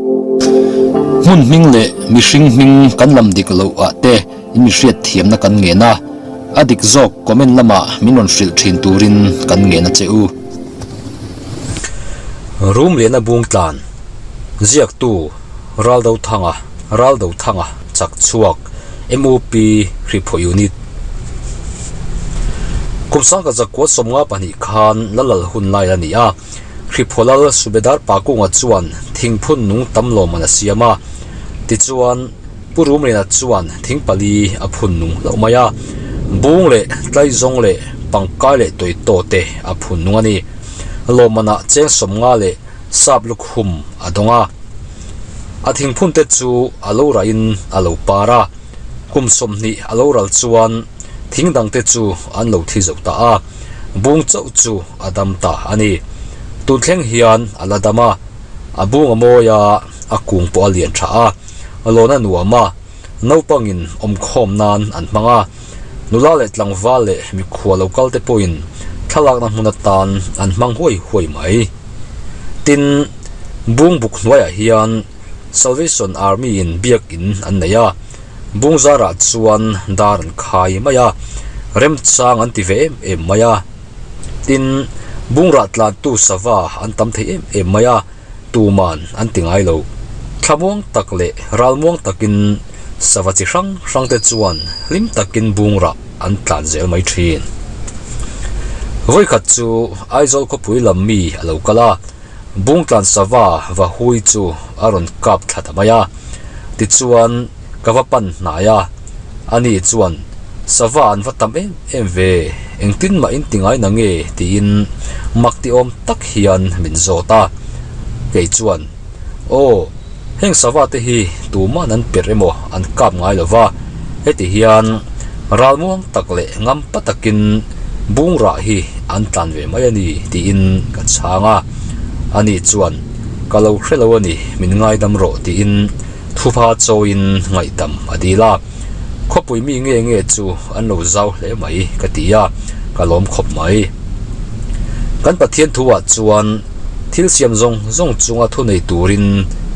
Hmun hming leh mihring hming kan lam dik loh ah te in mi hriat thiamna kan ngen a, a dik zawk comment lamah min rawn hrilh thin turin kan ngen a che u. Room liana bung tlan ziaktu Raldothanga Raldothanga chak chhuak MUP Hriphaw Unit Kum sangkhat zakua 52 khan Lalal hun lai a ni a. Hriphaw lal Subedar Pakunga chuan thingphun nung tam lawmman a siam a. Tichuan, Pu Rumliana chuan thing pali a phun nung hlauh mai a. Bung leh tlaizawng leh pangkai leh tawitaw te a phun nung a ni. Lawmmanah cheng 50 leh sap lukhum a dawng a. A thingphun te chu a lo rahin a lo par a. Kum 20 a lo ral chuan thing dangte chu an lo thi zo ta a. Bung chauh chu a dam ta a ni. Tun thleng hian a la dam a, a bung a mawi a, a kung pawh a lian tha a, lawn a nuam a, naupangin awmkhawm nan an hmang a, nula leh tlangval leh mikhua lo kal te pawhin thlalakna hmun atan an hmang huai huai mai. Tin, bung buk hnuaiah hian Salvation Army in biakin an nei a, Bung zarah chuan dar an khai mai a, remchang an ti ve em em mai a. Tin, bungrah tlantu sava an tam thei em em mai a, tuman an ti ngai lo. Thlamuang tak leh ralmuang takin sava chi hrang hrang te chuan hlim takin bungrah an tlan zel mai thin. Vawikhat chu Aizawl khawpui lam mi a lo kal a. Bungtlan sava va hui chu a rawn kap thla ta mai a, tichuan ka va pan hnai a, ani chuan sava an va tam em em ve, engtin mah in ti ngai na nge tiin mak ti awm tak hian min zawt a, kei chuan aw heng sava te hi tuman an perh emaw an kap ngai lo va, heti hian ralmuang tak leh ngampa takin bungrah hi an tlan ve mai a ni tiin ka chhang a, ani chuan ka lo hre lo a ni min ngaidam rawh tiin thupha chawiin ngaihdam a dil a, khawpui mi nge nge chu an lo zau hle mai ka ti a, ka lawm khawp mai. Kan Pathian thuah chuan thil siam zawng zawng chunga thunei turin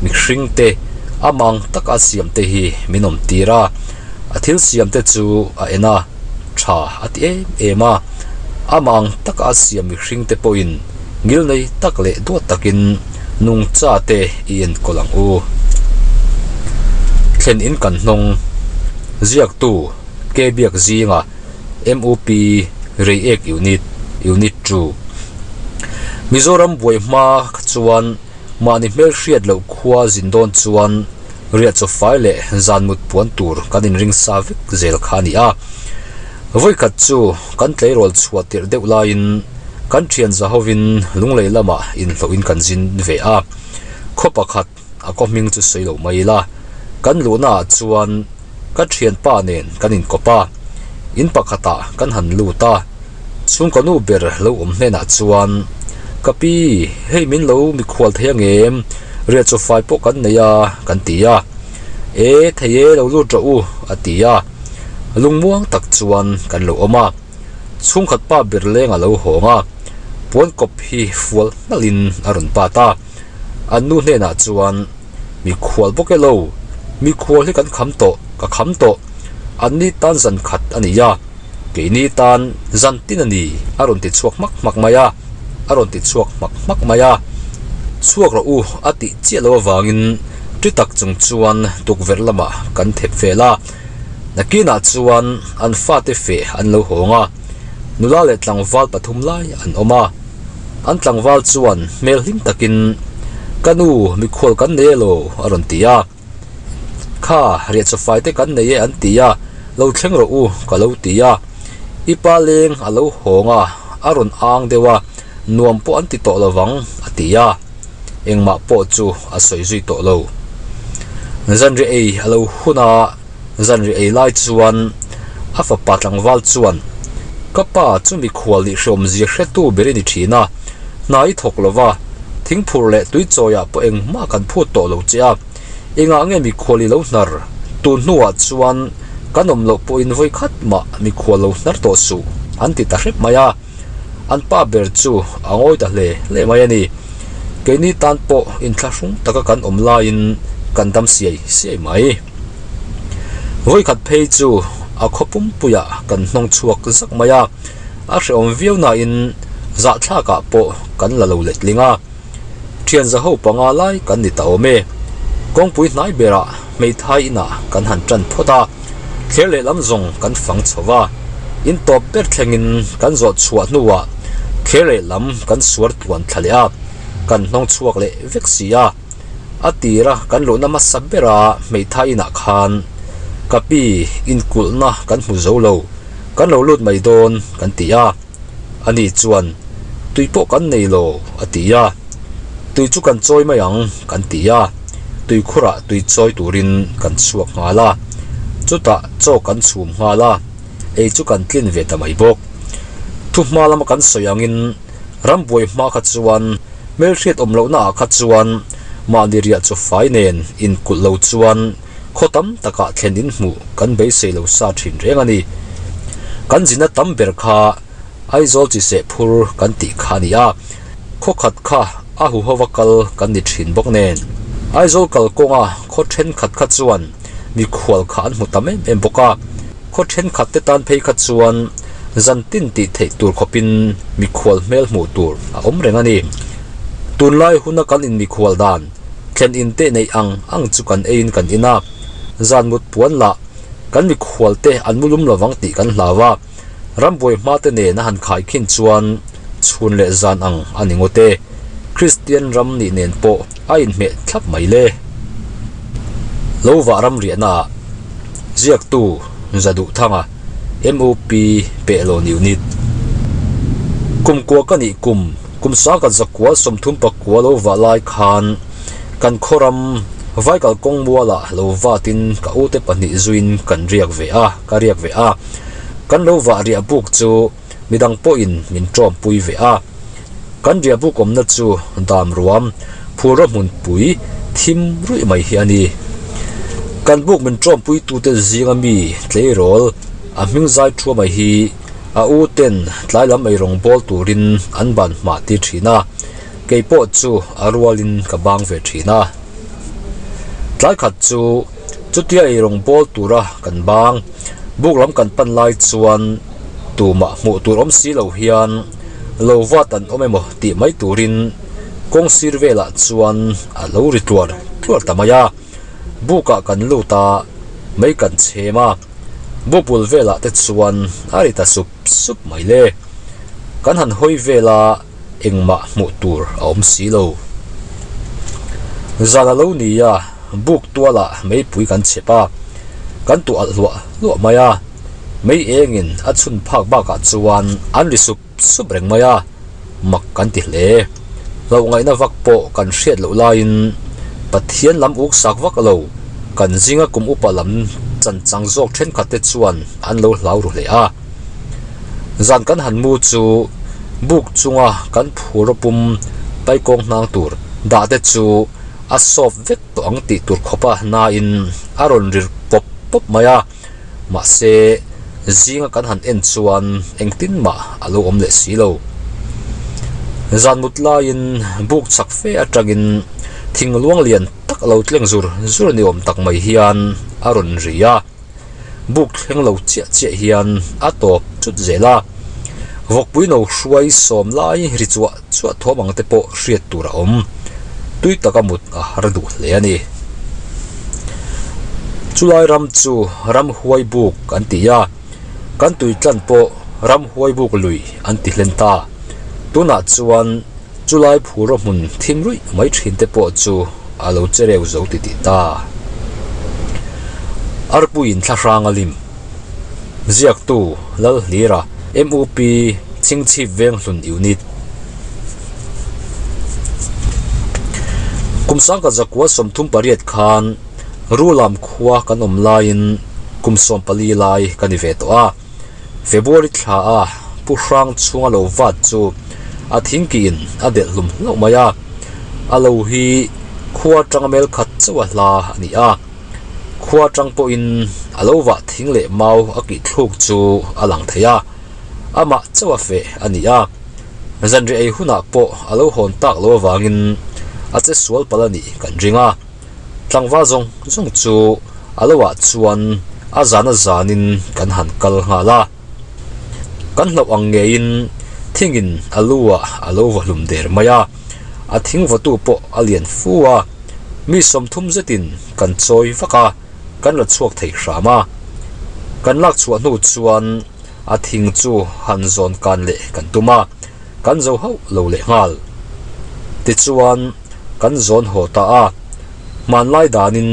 mihring te amang taka siam te hi min awm tir a, a thil siam te chu a en a, tha a ti em em a, amang taka siam mihring te pawhin ngil nei tak leh duat takin nungcha te i enkawl ang u. Thlen in kan hnawng ziaktu K Biak zinga MUP Reiek Unit, Unit 2. Mizoram buai hma kha chuan Mahni hmel hriat loh khua zin dawn chuan riah chaw fai leh zan mut puan tur kan inring sa vek zel kha a ni a. Vawikhat chu kan tleirawl chhuah tirh deuh laiin kan thian za hovin lunglei lamah inhlawhin kan zin ve a. Khaw pakhat a kaw hming chu sawi lo mai ila, kan luhnaah chuan ka thianpa nen kan inkawp a, in pakhatah kan han lut a. Chhungkaw nu ber lo awm hnenah chuan, Ka pi, hei min lo mikhual thei angem? Riah chaw fai pawh kan nei a, kan ti a. E, thei e, lo lut rawh u, a ti a. Lungmuang tak chuan kan lo awm a. Chhungkhat pa ber leng a lo hawng a, puan kawp hi fual hnalhin a rawn pat a. An nu hnenah chuan, Mikhual bawk e lo, mikhual hi kan kham tawh, ka kham tawh. Anni tan zan khat a ni a. Keini tan zan tin a ni, a rawn ti chhuak hmak hmak mai a, a rawn ti chhuak hmak hmak mai a. Chhuak rawh u a tih chiah loh avangin ṭi tak chung chuan tukverh lamah kan thep vel a. Nakinah chuan an fate feh an lo hawng a, nula leh tlangval pathum lai an awm a. An tlangval chuan hmel hlim takin, Ka nu, mikhual kan nei elaw? a rawn ti a. Kha, riah chaw fai te kan nei e an ti a, lo thleng rawh u ka lo ti a. I pa leng a lo hawng a, a rawn ang deuh a, nuam pawh an ti tawh lo vang a ti a. Engmah pawh chu a sawi zui tawh lo. Zanriah ei a lo hun a, zanriah ei lai chuan a fapa tlangval chuan, Ka pa chu mikhual nih hreawmzia hretu ber i ni thin a, hna i thawk lo va, thingphur leh tuichawiah pawh engmah kan phut tawh lo che a, engah nge mikhual i lo hnar? Tun hnuah chuan kan awm loh pawhin vawi khat mah mikhual lo hnar tawh suh, an ti ta hrep mai a. An pa ber chu a ngawi ta hle hle mai a ni. Keini tan pawh inthlahrung taka kan awm laiin kan dam siai siai mai. Vawikhat phei chu a khaw pumpuiah kan hnawng chhuak zak mai a, a hrehawm viau nain zahthlakah pawh kan la lo letling a. Thian zaho panga lai kan ni ta awm e. Kawngpui hnai berah hmeithai inah kan han tan phawt a, thler lehlam zawng kan fang chho va. In tawp ber thlengin kan zawh chhuah hnuah thler lehlam kan suar tluan thla leh a, kan hnawng chhuak leh vek si a. A tira kan luhna hmasa bera hmeithai inah khan ka pi inkulhna kan hmu zo lo, kan lo lut mai dawn kan ti a. Ani chuan, Tui pawh kan nei lo, a ti a. Tui chu kan chawi mai ang, kan ti a. Tuikhurah tui chawi turin kan chhuak nghal a. Chutah chaw kan chhum nghal a, ei chu kan tlin ve ta mai bawk. Thuhma lama kan sawi angin rambuai hma kha chuan hmelhriat awm lohna ah kha chuan mahni riah chu fai nen inkulh lo chuan khaw tam takah thlen in hmuh kan beisei lo sa thin reng a ni. Kan zina tam ber kha Aizawl chi seh phur kan tih kha a ni a, khaw khat kha a huhova kal kan ni thin bawk nen. Aizawl kalkawnga khaw thenkhat kha chuan mikhual kha an hmu tam em em bawk a, khaw thenkhat te tan phei kha chuan zan tin tih theih tur khawpin mikhual hmel hmuh tur a awm reng a ni. Tunlai huna kan inmikhual dan Thlen in te neih ang ang chu kan eiin kan in a, zan mut puan lah kan mikhual te an mu lum lovang tih kan hlau a, rambuai hma te nen a han khai khin chuan chhun leh zan ang a ni ngawt e, Kristian ram nih nen pawh a inhmeh thlap mai le. Lo vah ram riahna ah ziaktu Zaduhthanga MUP Pehlawn Unit Kumkua ka nih kum Kum sangkhat zakua 34 lo vah lai khan kan khawram Vaikal kawng mualah lo vatin ka ute pahnih zuiin kan riak ve a, ka riak ve a. Kan lo vah riah buk chu midang pawhin min tawmpui ve a. Kan riah buk awmna chu dam ruam, phurraw hmunpui thim ruih mai hi a ni. Kan buk min tawmpuitute zinga mi tleirawl a hming zai thua mai hi A u ten tlai lam ei rawng bawl turin an ban hmah tir thin a, kei pawh chu a rualin ka bang ve thin a. Tlai khat chu chutia ei rawng bawl tura kan bang, buk lam kan pan lai chuan tumah hmuh tur awm si lo hian lo vat an awm emaw tih mai turin kawng sir velah chuan a lo ri tluar tluar ta mai a. Bukah kan lut a, mei kan chhem a. Bawpul velah te chuan a ri ta sup sup mai le. Kan han hawi vel a, engmah hmuh tur a awm si lo. Zan a lo ni a, buk tualah meipui kan chhep a, kan tuah alh hluah hluah mai a. Mei engin a chhun phak bakah chuan an ri sup sup reng mai a, mak kan ti hle. Hlauh ngaihna vak pawh kan hriat loh laiin Pathian lam uk sak vak lo, kan zinga kum upa lam chanchang zawk thenkhat te chuan an lo hlau ru hle a. Zan kan han mu chu buk chunga kan phur pum paikawng hnang tur dah te chu a sawp vek tawh ang tih tur khawpa nain a rawn rir pawp pawp mai a. Mahse, zinga kan han en chuan engtin mah a lo awm leh si lo. Zan mut laiin buk chak fe atangin thing luang lian tak lo tleng zur zur ni awm tak mai hian a rawn ri a. Buk thleng lo chiah chiah hian a tawp chut zel a. Vawkpui no hruai sawm lai ri chuah chuah thawm ang te pawh hriat tur a awm. Tui taka mut a har duh hle a ni. Chulai ram chu ramhuai buk an ti a, kan tui tlan pawh ramhuai buk lui an ti hlen ta. Tunah chuan chulai phur hmun thim ruih mai thin te pawh chu a lo che reu zo ti tih ta. Arpuiin thlahrang a lim. Ziaktu Lalhlira, MUP, Chhingchhip Venghlun Unit. Kum sangkhat zakua 38 khan Rulam khua kan awm laiin kum 14 lai ka ni ve tawh a. February thla a Pu Hrang chhunga lo vat chu a thingkiin a delh hlum hlauh mai a. A lo hi khua atanga mel khat chauh a hla a ni a. Khua atang pawhin a lo vah thing leh mau a kih thluk chu a lang thei a, amah chauh a feh a ni a. Zanriah ei hunah pawh a lo hawn tak loh avangin A che sual palh a nih kan ring a. Tlangval zawng zawng chu a lo ah chuan a zan a zanin kan han kal nghal a. Kan hlauh ang ngeiin thingin a lu ah a lo va hlum der mai a, a thing vawtu pawh a lian fu a, mi 30 zetin kan chawi vak a, kan la chhuak thei hram a. Kan lak chhuah hnu chuan a thing chu han zawn kan leh kan tum a, kan zo hauh lo leh nghal. Tichuan kan zawn haw ta a, hmanlai danin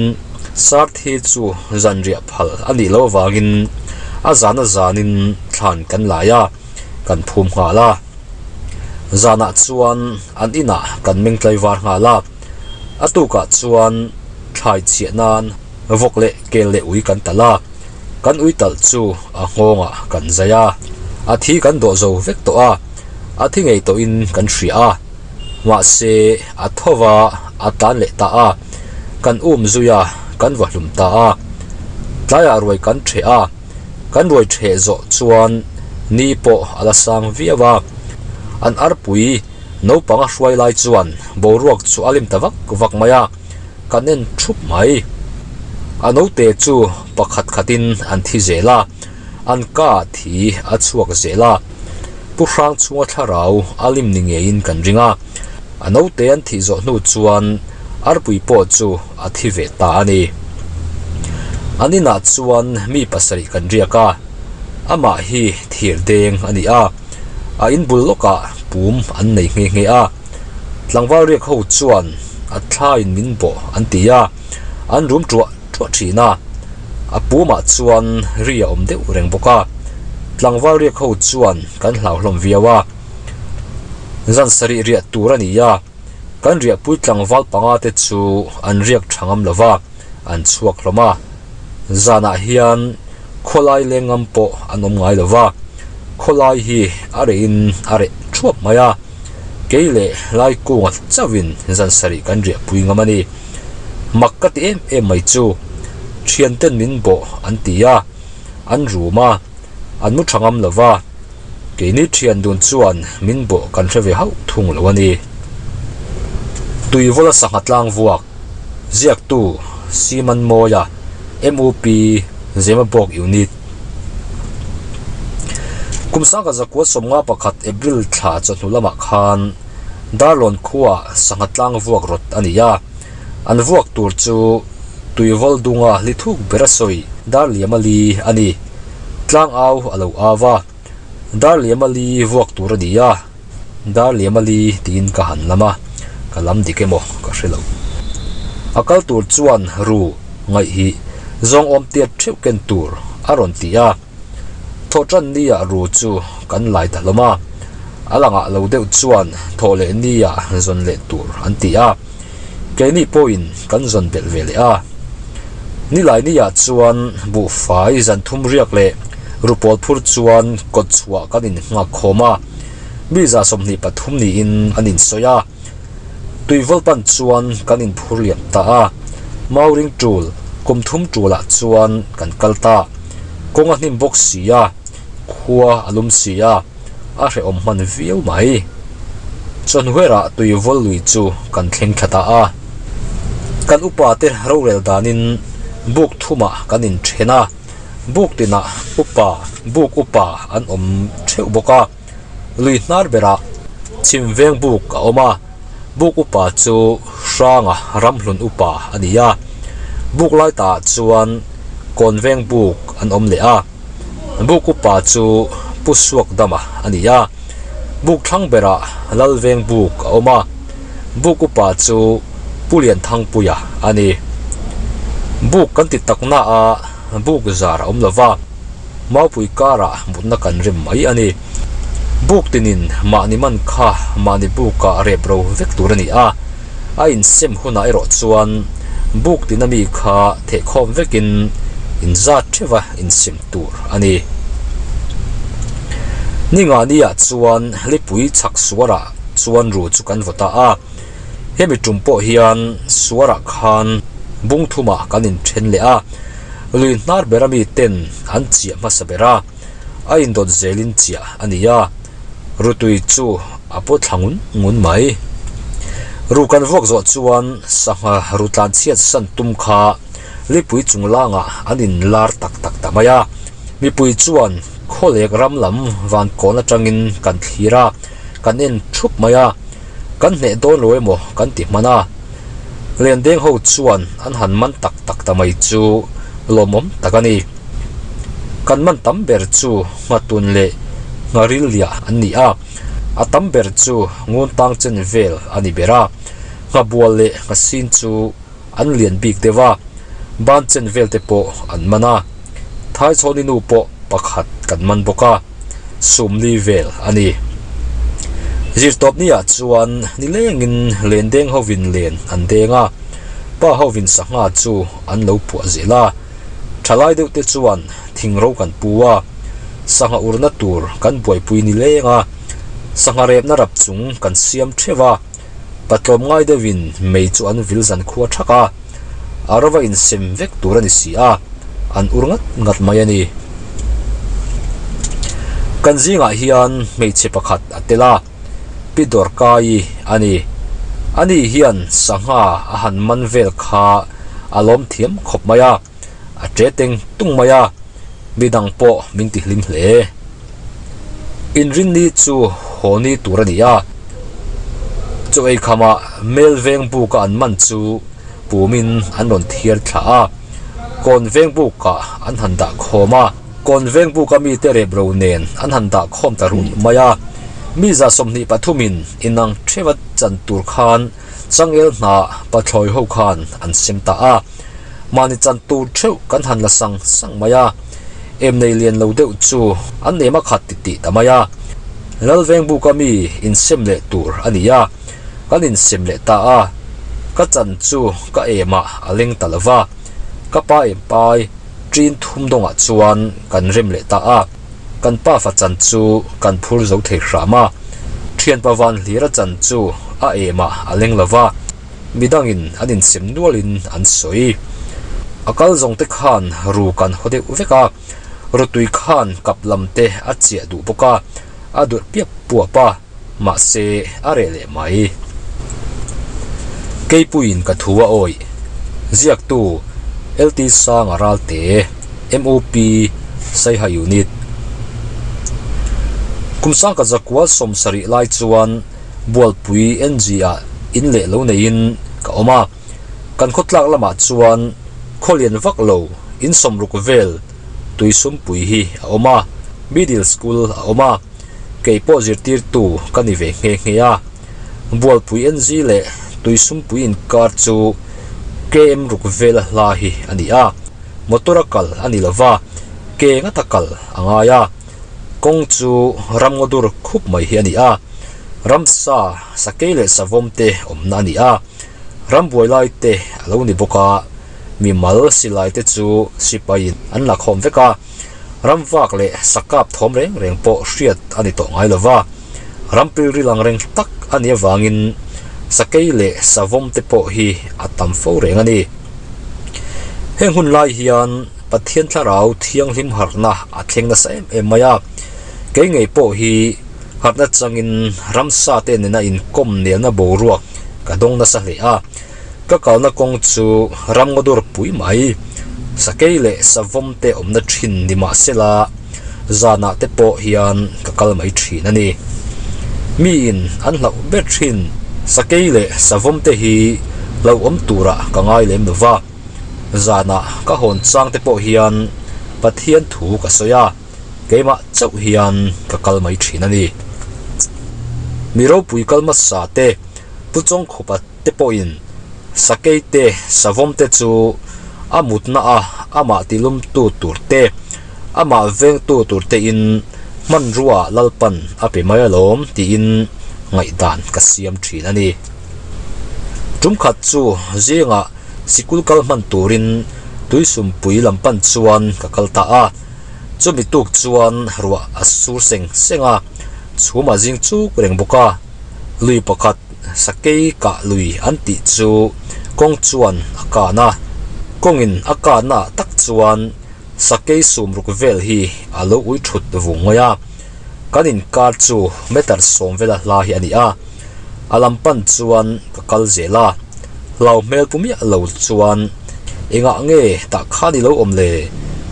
Sarthi chu zanriah phal a nih loh avangin a zan a zanin thlan kan lai a, kan phum nghal a. Zanah chuan an inah kan meng tlaivar nghal a, a tukah chuan thlai chhiah nan vawk leh kel leh ui kan talh a, kan ui talh chu a nghawngah kan zai a, a thi kan dawh zo vek tawh a, a thi ngei tawhin kan hria a. Mahse, a tho va, a tlan leh ta a, kan um zui a, kan va hlum ta a. Tlaiah ruai kan ṭheh a, kan ruai ṭheh zawh chuan ni pawh a la sang viau a. An arpui naupang a hruai lai chuan boruak chu a lim ta vak vak mai a, kan en ṭhup mai. A naute chu pakhat khatin an thi zel a, an ka ah thi a chhuak zel a. Pu Hrang chhunga thlarau a lim ni ngeiin kan ring a, a naute an thih zawh hnu chuan arpui pawh chu a thi ve ta a ni. An inah chuan mi pasarih kan riak a, amah hi thir deng a ni a, a in bul lawkah pum an nei nghe nghe a, tlangval riak ho chuan a thlaiin min bawh an ti a, an rum ṭuah ṭuah ṭhin a, a pumah chuan ri a awm deuh reng bawk a, tlangval riak ho chuan kan hlauhlawm viau a, zan sarih riah tur a ni a, kan riahpui tlangval panga te chu an riak tha ngam lo va, an chhuak hlawm a, zanah hian khawlai leng ngam pawh an awm ngai lo va, khawlai hi a rehin a reh thuap mai a, kei leh Laikunga chauhin zan sarih kan riahpui ngam a ni. Mak ka ti em em mai chu, thianten min bawh an ti a, an rum a, an mu tha ngam lo va, keini thian dun chuan min bawh kan hre ve hauh thung lo a ni. Tuivawla sangha tlang vuak, ziaktu Siman Mawia, MUP, Zemabawk Unit. Kum sangkhat zakua 51 April thla chawhnu lamah khan, Darlawn khuaah sangha tlang vuak rawt a ni a, an vuak tur chu Tuivawl dunga hli thuk ber a sawi Darliama li a ni. Tlang au a lo au a, Darliama li vuak tur a ni a, Darliama li tiin ka han lam a, ka lam dik emaw ka hre lo. A kal tur chuan ru ngaih hi zawng awm tiat theuh ken tur a rawn ti a. Thawhṭan nia ru chu kan lai ta hlawm a, a langah lo deuh chuan thawh leh nia zawn leh tur an ti a, keini pawhin kan zawn belh ve leh a. Nilai nia chuan buhfai zan thum riak leh rupawl phur chuan kawt chhuah kan innghak khawm a, mi 23 niin an insawi a. Tuivawl pan chuan kan inphur liam ta a, Mauring tul kum thum tulah chuan kan kal ta. Kawng a hnim bawk si a, khua a lum si a, a hrehawm hman viau mai. Chawhnuherah tuivawl lui chu kan thleng thla ta a. Kan upa te rorel danin buk thumah kan inthen a, buk tinah upa buk upa an awm theuh bawk a. Lui hnar berah chhim veng buk a awm a, buk upa chu Hranga ramhlun upa a ni a, buk lai tah chuan kawn veng buk an awm leh a, buk upa chu Pu Suak Dama a ni a, buk thlang berah Lal veng buk a awm a, buk upa chu Pu Lianthangpuia a ni. Buk kan ti tak na a, buk zar a awm lo va. Maupui karah mutna kan rem mai a ni. Buk tinin mahni man kha mahni bukah rep ro vek tur a ni a, a insem hunah erawh chuan buk tina mi kha thehkhawm vekin inzat theuha insem tur a ni. Ningani-ah chuan lipui chhak suarah chuan ru chu kan vaw ta a, hemi tum pawh hian suarah khan bung thumah kan inthen leh a. Lui hnar bera mi ten an chiah hmasa ber a, a indawt zelin chiah a ni a, Rutui chu a paw thla ngun ngun mai. Ru kan vuak zawh chuan sangha ru tlan chhiat san tum kha lipui chung langah an in lar tak tak ta mai a. Mipui chuan khawlek ram lam van kawn atangin kan thlir a, kan en thup mai a, kan hneh dawn lo emaw kan ti hman a. Lendeng ho chuan an han man tak tak ta mai chu lawmawm tak a ni. Kan man tam ber chu nghatun leh ngharil liah an ni a, a tam ber chu ngun tang chen vel a ni ber a, nghabual leh nghasin chu an lian bik deuh a, ban chen vel te pawh an man a, Thaichhawni nu pawh pakhat kan man bawk a, sumli vel a ni. Zirtawpni ah chuan nilengin lendeng hovin len an deng a, pa hovin sangha chu an lo puah zel a, thalai deuh te chuan thingro kan pu a, sangha urna tur kan buaipui nileng a, sangha repna rap chung kan siam theuh a. Patlawm ngai deuhin mei chu an vil zan khua thak a, a rova insem vek tur a ni si a, an ur ngat ngat mai a ni. Kan zingah hian hmeichhe pakhat a tel a, Pi Dawrkai a ni. Ani hian sangha a han man vel kha a lawm thiam khawp mai a. A ṭe teng tung mai a, midang pawh min ti hlim hle. Inrinni chu haw ni tur a ni a, chaw ei khamah Mel veng buka an man chu pumin an rawn thiar thla a, Kawn veng bukah an han dah khawm a, Kawn veng buka mite rep ro nen an han dah khawm ta run mai a, mi 23 in inang theuha chan tur khan changel hna pathlawi ho khan an sem ta a. Mahni chan tur theuh kan han la sang sang mai a, em nei lian lo deuh chu an nem a khat titih ta mai a. Lalveng buka mi insem leh tur a ni a, kan insem leh ta a, ka chan chu ka emah a leng ta lo va, ka pa em pai ṭin thum dawngah chuan kan rem leh ta a, kan pa fa chan chu kan phur zo thei hram a, ṭhianpa van hlira chan chu a emah a leng lo va. Midangin an insem nualin an sawi. A kal zawng te khan ru kan haw deuh vek a, rawtui khan kap lam te a chiah duh bawk a, a durh piap puap a, mahse a reh leh mai. Keipuiin ka thu a awih. Ziaktu, LT Sanga Ralte, MOP, Saiha Unit. Kum sangkhat zakua 70 lai chuan Bualpui NG ah in leh lo neiin ka awm a, kan khawtlak lamah chuan khaw lian vak lo in sawmruk vel tui sumpui hi a awm a, middle school a awm a, kei pawh zirtirtu ka ni ve nghe nghe a. Bualpui NG leh tui sumpui inkar chu KM ruk vela hla hi a ni a, motor a kal a ni lova, ke ngata kal a ngai a. Kawng chu ramngaw dur khup mai hi a ni a, ramsa, sakei leh savawm te awmna a ni a, rambuai lai te a lo ni bawk a, mimal silai te chu sipaiin an la khawm vek a, ramvak leh sakap thawm reng reng pawh hriat a ni tawh ngai lo va, rampilril ang reng tak a nih avangin sakei leh savawm te pawh hi a tam fo reng a ni. Heng hun lai hian Pathian thlarau thianghlim harhna a thleng nasa em em mai a, kei ngei pawh hi harhna changin ramsa te nena inkawm nelna boruak ka dawng nasa hle a, ka kalna kawng chu ramngaw dur pui mai, sakei leh savawm te awmna thin ni mahsela zanah te pawh hian ka kal mai thin a ni. Miin an hlauh ber thin sakei leh savawm te hi hlauhawm turah ka ngai lem lo va. Zanah ka hawn chang te pawh hian Pathian thu ka sawi a, keimah chauh hian ka kal mai thin a ni. Mi ropui kal hmasa te, Pu Chawngkhupa te pawhin sakei te, savawm te chu a mutna a amah tilumtu tur te, amah vengtu tur tein hmanrua Lalpan a pe mai alawm tiin ngaihdan ka siam thin a ni. Tum khat chu zingah sikul kal hman turin tuisumpui lam pan chuan ka kal ta a, chumi tuk chuan ruah a sur seng seng a, chhum a zing chuk reng bawk a, lui pakhat sakei kah lui an tih chu kawng chuan a kan a, kawngin a kanna ah tak chuan sakei sumruk vel hi a lo ui thut vung mai a, kan inkar chu meter sawm vela hla hi a ni a. A lam pan chuan ka kal zel a, hlau hmel pu miah lo chuan, Engah nge tah khan i lo awm le?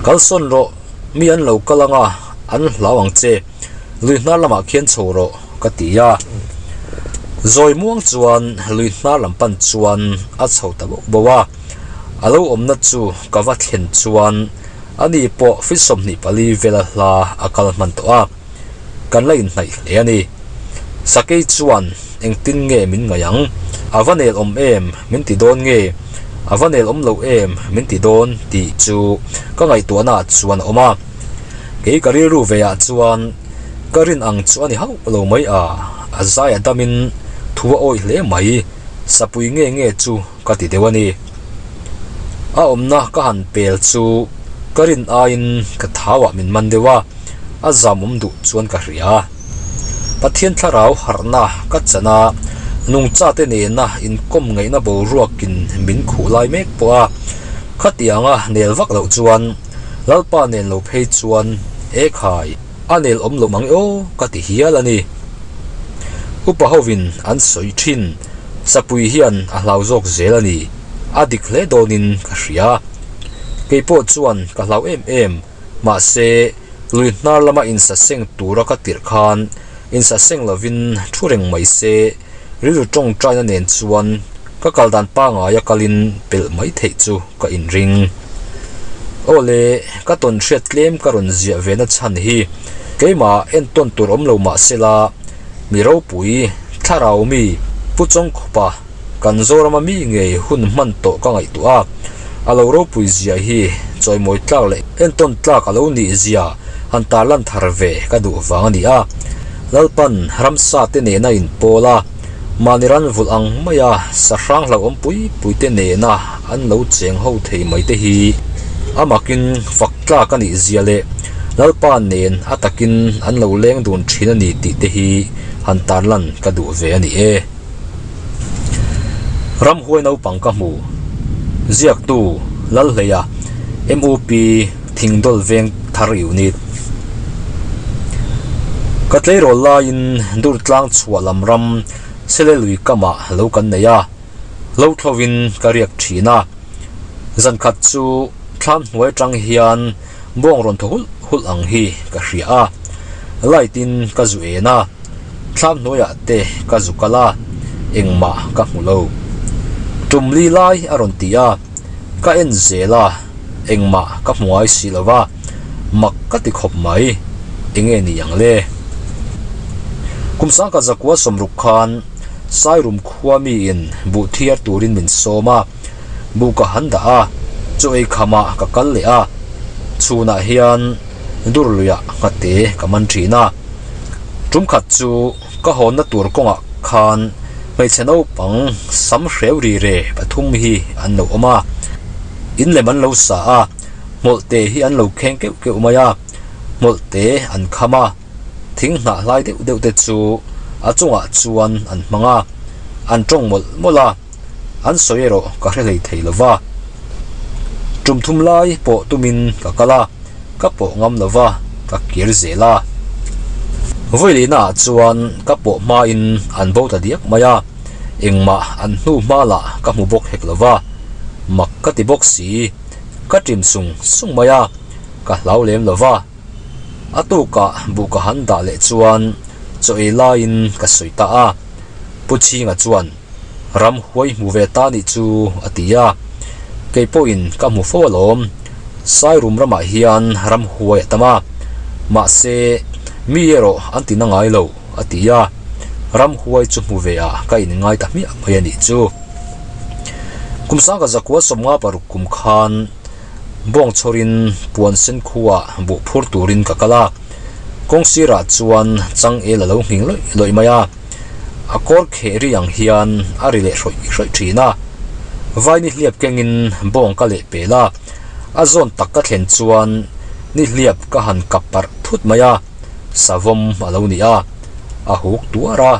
Kal sawn rawh, mi an lo kal ang a, an hlau ang che. Lui hnar lamah khian chho rawh, ka ti a. Zawi muang chuan lui hnar lam pan chuan a chho ta boh boh a. A lo awmna chu ka va thlen chuan ani pawh feet 24 vela hla a kal hman tawh a. Kan la inhnaih hle a ni. Sakei chuan engtin nge min ngaih ang? A va nel awm em min ti dawn nge? A va nel awm lo em min ti dawn tih chu ka ngaihtuahna ah chuan a awm a. Kei ka rilru ve ah chuan ka rin ang chu a ni hauh lo mai a, a zai a damin thu a awih hle mai, sapui nge nge chu ka ti deuh a ni. A awmna ka han pel chu ka rin aiin ka thau ah min man deuh a. a zam awm duh chuan ka hria. Pathian thlarau harhna ka chan a, nungchate nena inkawm ngaihna boruakin min khuh lai mek pawh a, khatianga nel vak loh chuan Lalpa nen lo phei chuan e khai, a nel awm lo mang e aw ka ti hial a ni. Upa hovin an sawi thin, Sapui hian a hlau zawk zel a ni, a dik hle dawnin ka hria. Kei pawh chuan ka hlau em em. Mahse, lui hnar lama insaseng tura ka tirh khan insaseng lovin thu reng mai se, rilru tawngtaina nen chuan ka kal dan pangaia kalin pelh mai theih chu ka inring. Aw le, ka tawn hriat tlem ka rawn ziah ve na chhan hi keimah entawn tur awm lo mah sela, mi ropui, thlarau mi, Pu Chawngkhupa, Kan Zorama mi ngei hun hman tawh ka ngaihtuah a, a lo ropui zia hi chawimawi tlak leh entawn tlak a lo nih zia han tarlan thar ve ka duh vang a ni a. Lalpan ramsa te nena inpawl a, mahni ran vulh ang maia sahrang hlauhawm pui pui te nena an lo cheng ho thei mai te hi a makin fak tlak a nih zia leh Lalpa nen a takin an lo leng dun thin a ni tih te hi han tarlan ka duh ve a ni e. Ramhuai naupang ka hmu. Ziaktu, Lalhleia, MUP, Thingdawl Veng Thar Unit. Ka tleirawl laiin Durtlang chhuah lam ram Sele lui kamah lo kan nei a, lo thlovin ka riak thin a. Zankhat chu thlam hnuai atang hian Bawng rawn thaw hulh hulh ang hi ka hria a, light in ka zu en a, thlam hnuaiah te ka zu kal a, engmah ka hmu lo. Tum li lai a rawn ti a, ka en zel a, engmah ka hmu ngai si lo va, mak ka ti khawp mai, enge ni ang le? Kum sangkhat zakua sawmruk khan Sairum khua miin buh thiar turin min sawm a, Bu ka han dah a, chaw ei khamah ka kal leh a, chhunah hian dur luiah nghate ka man thin a. Tum khat chu ka hawnna tur kawngah khan hmeichhe naupang sam hreu ri re pathum hi an lo awm a, in lem an lo sa a, hmawlhte hi an lo kheng keuh keuh mai a, hmawlhte an kham a. Thing hnah hlai deuh deuh te chu a chungah chuan an hmang a, an tawng mawlh mawlh a, an sawi erawh ka hre hlei thei lo va. Tum thum lai pawh tumin ka kal a, ka pawh ngam lo va, ka kir zel a. Vawilehna ah chuan ka pawh hmain an bo ta diak mai a, engmah an hnu hma lah ka hmu bawk hek lo va, mak ka ti bawk si, ka ṭim sung sung mai a, ka hlau lem lo va. A tukah buh ka han dah leh chuan chaw ei laiin ka sawi ta a, Pu Chhinga chuan ram huai hmu ve ta nih chu a ti a, kei pawhin ka hmu fo alawm, Sairum ramah hian ram huai a tam a, mahse mi erawh an ti na ngai lo a ti a, ram huai chu hmu ve ah ka inngai ta hmiah mai a nih chu. Kum sangka zakua 56 kum khan Bawng chhawrin puan sen khuah buh phur turin ka kal a, kawng sirah chuan changel a lo nghing lawih lawih mai a, a kawr kheh ri ang hian a ri leh hrawih hrawih thin a. Vai nihliap kengin bawng ka leh pel a, a zawn tak ka thlen chuan nihliap ka han kap parh thut mai a, savawm a lo ni a, a huk tuar a.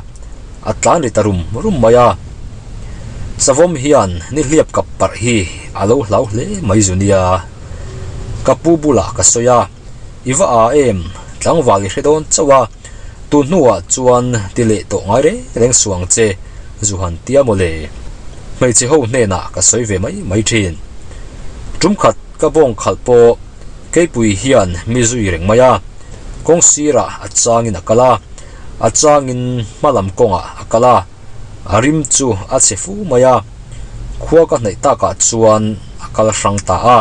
A tlan ri ta rum rum mai a, Savawm hian nihliap kap parh hi a lo hlau hle mai zu nia. Ka pu bulah ka sawi a, I va aa em, tlangval i hre dawn chauh a. Tun hnuah chuan ti leh tawh ngai reng reng suh ang che, zu han tia maw le? Hmeichhe ho hnenah ka sawi ve mai mai thin. Tum khat ka bawng khalh pawh keipui hian mi zui reng mai a, kawng sirah a changin a kal a, a changin hma lam kawngah a kal a, a rim chu a chhe fu mai a, khua ka hnaih takah chuan a kal hrang ta a.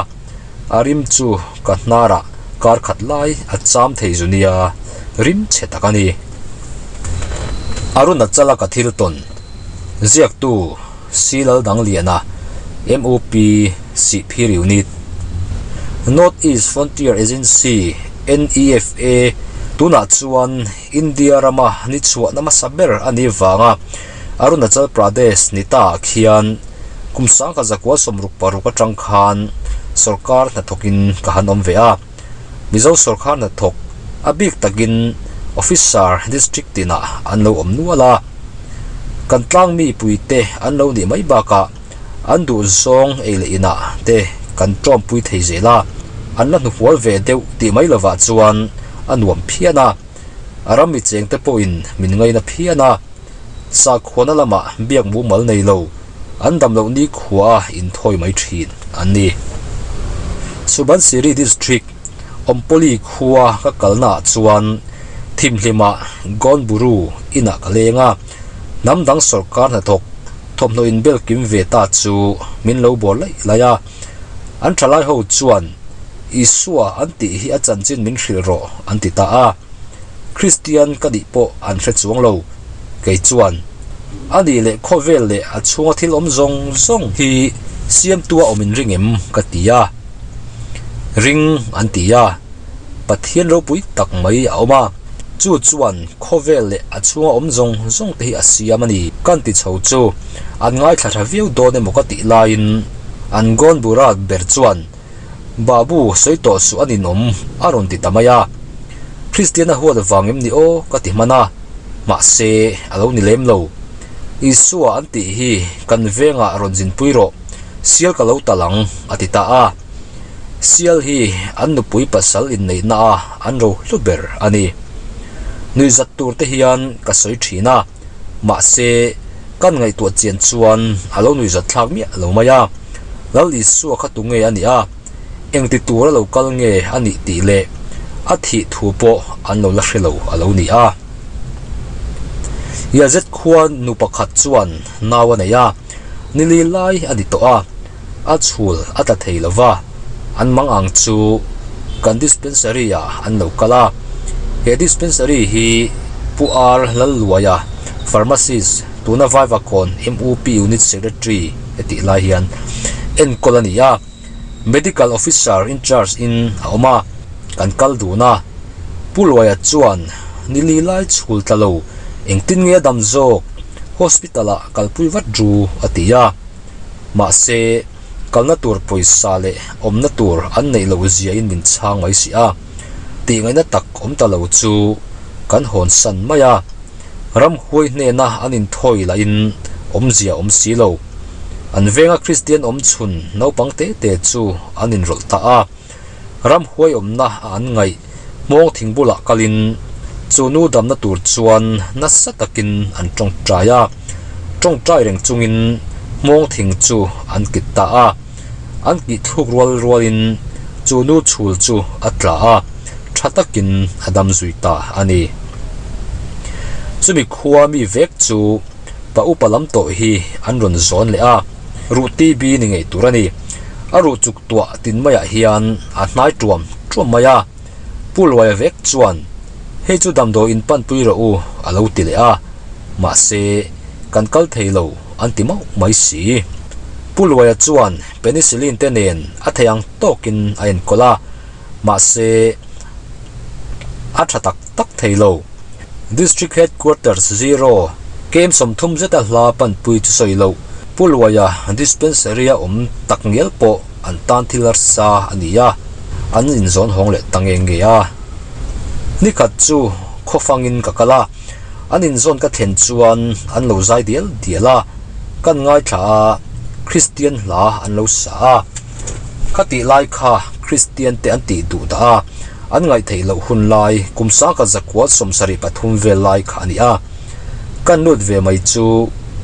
A rim chu ka hnarah kar khat lai a cham thei zu nia, rim chhe tak a ni. Arunachala ka thil tawn ziaktu Silal Dangliana, MUP Sihphir Unit, North East Frontier Agency, NEFA, tunah chuan India rama ni chhuahna hmasa ber a nih vanga Arunachal Pradesh ni ta ah khian kum sangkhat zakua 66 atang khan sawrkar hnathawkin ka han awm ve a. Mizo sawrkar hnathawk a bik takin officer district tinah an lo awm nual a. Kan tlang mipuite an lo nih mai bakah an duh zawng ei leh inah te kan tawmpui thei zel a, an la hnufual ve deuh tih mai lovah chuan a nuam phian a. A ram mi chengte pawhin min ngaina phian a. Sakhuana lamah biak mumal nei lo, an dam loh nikhua a inthawi mai thin an ni. Subansiri District, Awmpawli khua ka kalnaah chuan thimhlimah Gawnburu inah ka leng a, hnam dang sawrkar hnathawk thawmhnaw inbel kim ve ta chu min lo bawr laih laih a. An thalai ho chuan Isua an tih hi a chanchin min hrilh rawh an ti ta a. Kristian ka nih pawh an hre chuang lo. Kei chuan, A nih leh khawvel leh a chhunga thil awm zawng zawng hi siamtua awm in ring em? ka ti a. Ring an ti a. Pathian ropui tak mai a awm a, chu chuan khawvel leh a chhunga awm zawng zawng te hi a siam a ni. Kan ti chho chu an ngaithla tha viau dawn emaw ka tih laiin an Gawn Burat ber chuan, Babu, sawi tawh suh a ninawm, a rawn ti ta mai a. Kristian a huat vang em ni aw ka ti hman a, mahse a lo ni lem lo. Isua an tih hi kan vengah rawn zinpui rawh, sial ka lo tal ang, a ti ta a. Sial hi an nupui pasal inneihna a an ro hlu ber a ni. Nuihzat tur te hian ka sawi thin a, mahse kan ngaihtuah chian chuan a lo nuihzat thlak miah lo mai a. Lal Isua kha tunge a nih a, engti tura lo kal nge a nih tih leh a thih thu pawh an lo la hre lo a lo ni a. Yazet khua nu pakhat chuan nau a nei a, nili lai a ni tawh a, a chhul a tla thei lo va, an mang ang chu kan dispensary ah an lo kal a. He dispensary hi Pu R Lalluaia, pharmacist, tuna Vaivakawn MUP Unit Secretary hetih lai hian enkawl a ni a, Medical Officer in charge in a awm a, kan kal dun a. Pu Luaia chuan nili lai chhul tla lo, engtin nge a dam zawk? Hospital ah kalpui vat ru a ti a. Mahse, kalna tur pawisa leh awmna tur an neih loh ziain min chhang mai si a, tihngaihna tak awm ta lo chu kan hawnsan mai a. Ramhuai hnena an inthawi lahin awmzia awm si lo. An venga Kristian awmchhun naupang te te chu an inrawlh ta a. Ramhuai awmna a an ngaih hmawng thing bulah kalin chu nu damna tur chuan nasa takin an tawngtai a. Tawngtai reng chungin hmawng thing chu an kit ta a. An kih thluk rual rualin chu nu chhul chu a tla a, tha takin a dam zui ta a ni. Chumi khua mi vek chu pa upa lam tawh hi an rawn zawn leh a, ruh TB ni ngei tur a ni. A ruh chuk tuah tin maiah hian a hnai tuam tuam mai a, Pu Luaia vek chuan, Hei chu damdawi in panpui rawh u a lo ti leh a, mahse kan kal thei lo an ti mauh mai si. Pu Luaia chuan penicillin te nen a thei ang tawkin a enkawl a, mahse a tha tak tak thei lo. District Headquarters Zero kem 30 zeta hla panpui chu sawi loh Pu Luaia dispensary a awm tak ngial pawh an tan thil harsa a ni a, an inzawn hawng leh ta nge nge a. Nikhat chu khawfangin ka kal a, an inzawn ka thlen chuan an lo zai dial dial a, kan ngaithla a, Kristian hla an lo sa a. Kha tih lai kha Kristian te an tih duh dah a. An ngaihtheih loh hun lai kum sangkhat zakua 73 vel lai kha a ni a. Kan lut ve mai chu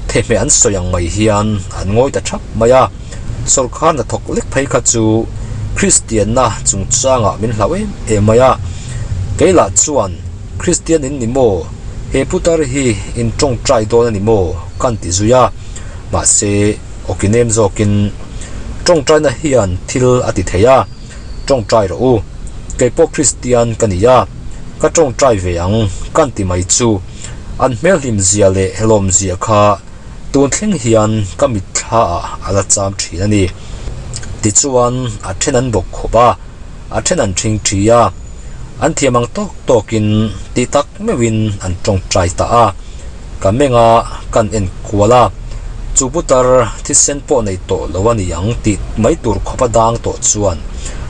thehmeh an sawi ang mai hian an ngawi ta thap mai a. Sawrkar hnathawk lek phei kha chu Kristianna chungchangah min hlau em em mai a. Kei lah chuan Kristian in ni maw? He putar hi in tawngtai dawn a ni maw? Kan ti zui a. Mahse, awki nem zawkin tawngtaina hian thil a ti thei a. Tawngtai rawh u. Kei pawh Kristian ka ni a, ka tawngtai ve ang kan ti mai chu. An hmelhlim zia leh hlawm zia kha tun thleng hian ka mitthla ah a la cham thin a ni. Tichuan a then an bawk khawp a, a then an thing thi a, an thiam ang tawk tawkin ti tak meuhin an tawngtai ta a. Ka meng a, kan en kual a, chu putar thisen pawh nei tawh lo a ni ang tih mai tur khawpa dang tawh chuan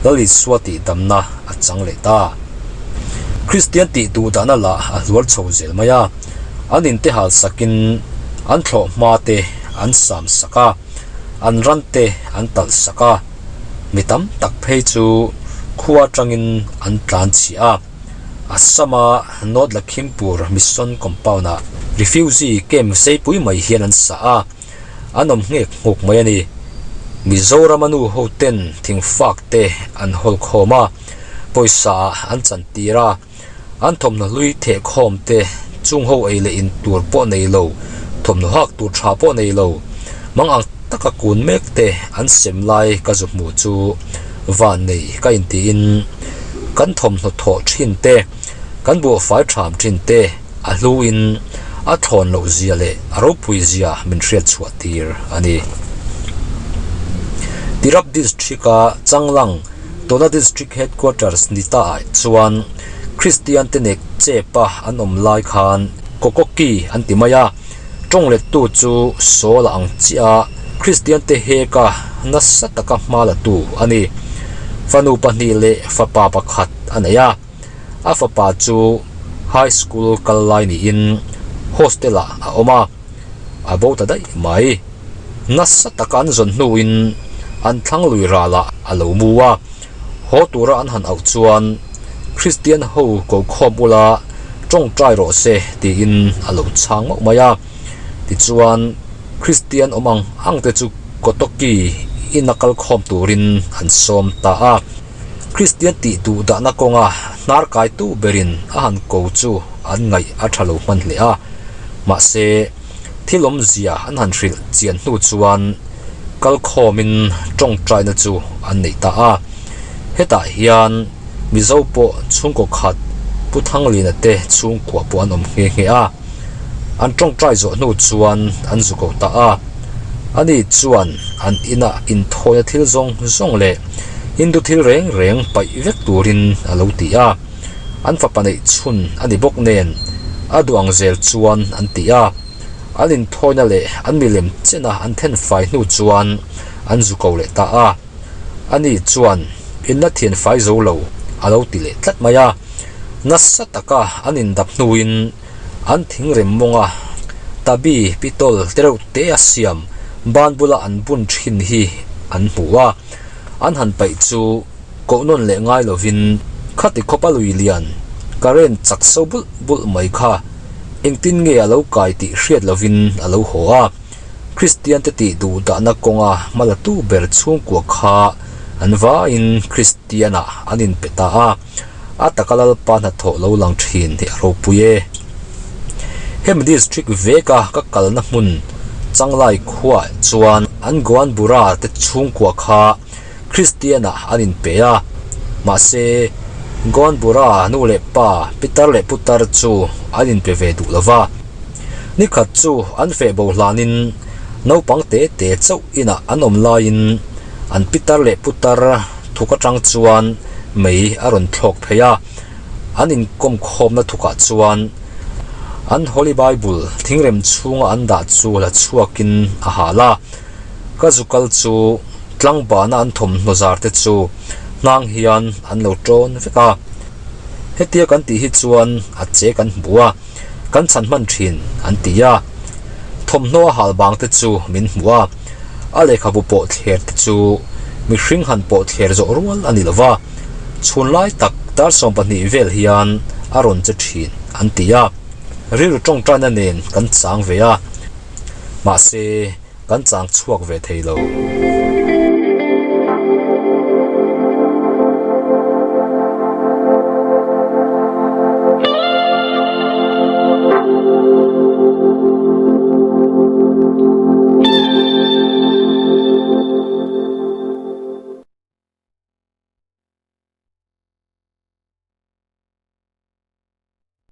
Lal Isua tih damna a chang leh ta. Kristian tih duh dahna lah a hluar chho zel mai a, an inte hal sakin an thlawh hma te an sam sak a, an ran te an talh sak a, mi tam tak phei chu khua atangin an tlan chhiah a. Assam-a North Lakhimpur Mission Compound-ah refugee camp seipui mai hian an sa a, an awm nghek nghuk mai a ni. Mizorama nu hoten thingfak te an hawl khawm a, pawisa ah an chantir a, an thawmhnaw hlui theh khawm te chung ho ei leh in tur pawh nei lo, thawmhnaw hak tur tha pawh nei lo, mang ang taka kun mek te an sem lai ka zu hmu chu van nei ka intiin kan thawmhnaw thawh thin te, kan buhfai tham thin te a hluin a thlawn loh zia leh a ropui zia min hriat chhuah tir a ni. Tirap District-a Changlang tuna District Headquarters ni ta ah chuan Kristian te nek chepa an awm lai khan Kokoki an ti mai a. Tawng lettu chu Saul-a ang chiah a, Kristian te heka nasa taka hma la tu a ni. Fanu pahnih leh fapa pakhat a nei a, a fapa chu high school kal lai niin hostel-ah a awm a, a bo ta daih mai. Nasa taka an zawn hnuin an thlang lui ralah a lo mu a. Haw tura an han auh chuan Kristian ho ko khawm ula tawngtai rawh se tiin a lo chhang mauh mai a. Tichuan Kristian awm ang ang te chu Kotoki ina kal khawm turin an sawm ta a. Kristian tih duh dahna kawnga hnar kaitu berin a han ko chu an ngaih a tha lo hman hle a. Mahse. Thil awmzia an han hrilh chian hnu chuan kalkhawmin tawngtaina chu an nei ta a. Hetah hian Mizo pawh chhungkaw khat Pu Thanglina te chhungkua pawh an awm nghe nghe a. An tawngtai zawh hnu chuan an zu ko ta a. Ani chuan an inah inthawina thil zawng zawng leh Hindu thil reng reng paih vek turin a lo ti a. An fapa neih chhun a ni bawk nen a duh ang zel chuan an ti a, an inthawina leh an milem chena an then fai hnu chuan an zu ko leh ta a. Ani chuan inla thian fai zo lo a lo ti leh tlat mai a, nasa taka an indap hnuin an thingrem mawnga tabi pitawlh tereuh te a siam ban bula an bun thin hi an hmu a, an han paih chu Koh nawn leh ngai lovin khati khawpa lui lian current chak so bulh bulh mai kha engtin nge a lo kai tih hriat lovin a lo haw a. Kristian te tih duh dahna kawnga hmalatu ber chhungkua kha an vaiin Kristian-ah an inpe ta a, a taka Lalpa hnathawh lo lang thin hi a ropui e. Hemi district veka ka kalna hmun Changlai khuaah chuan an Goanbura te chhungkua kha Kristianah an inpe a, mahse Goanbura nu leh pa pitar leh putar chu an inpe ve duh lo va. Nikhat chu an feh bo hlanin naupang te te chauh inah an awm laiin an pitar leh putar thuk atang chuan mei a rawn thlawk phei a, an inkawm khawmna thukah chuan an Holy Bible thingrem chhunga an dah chu la chhuakin a hal a. Ka zu kal chu tlangbana an thawmhnaw zar te chu hnang hian an lo tawn vek a, hetia kan tih hi chuan a che kan hmu a, kan chhan hman thin an ti a, thawmhnaw a hal bang te chu min hmu a, a lehkhabu pawh thler te chu mihring han pawh thler zawh rual a ni lo va, chhun lai tak. Dar 12 vel hian a rawn che thin an ti a, rilru tawngtaina nen kan chang ve a, mahse kan chang chhuak ve thei lo.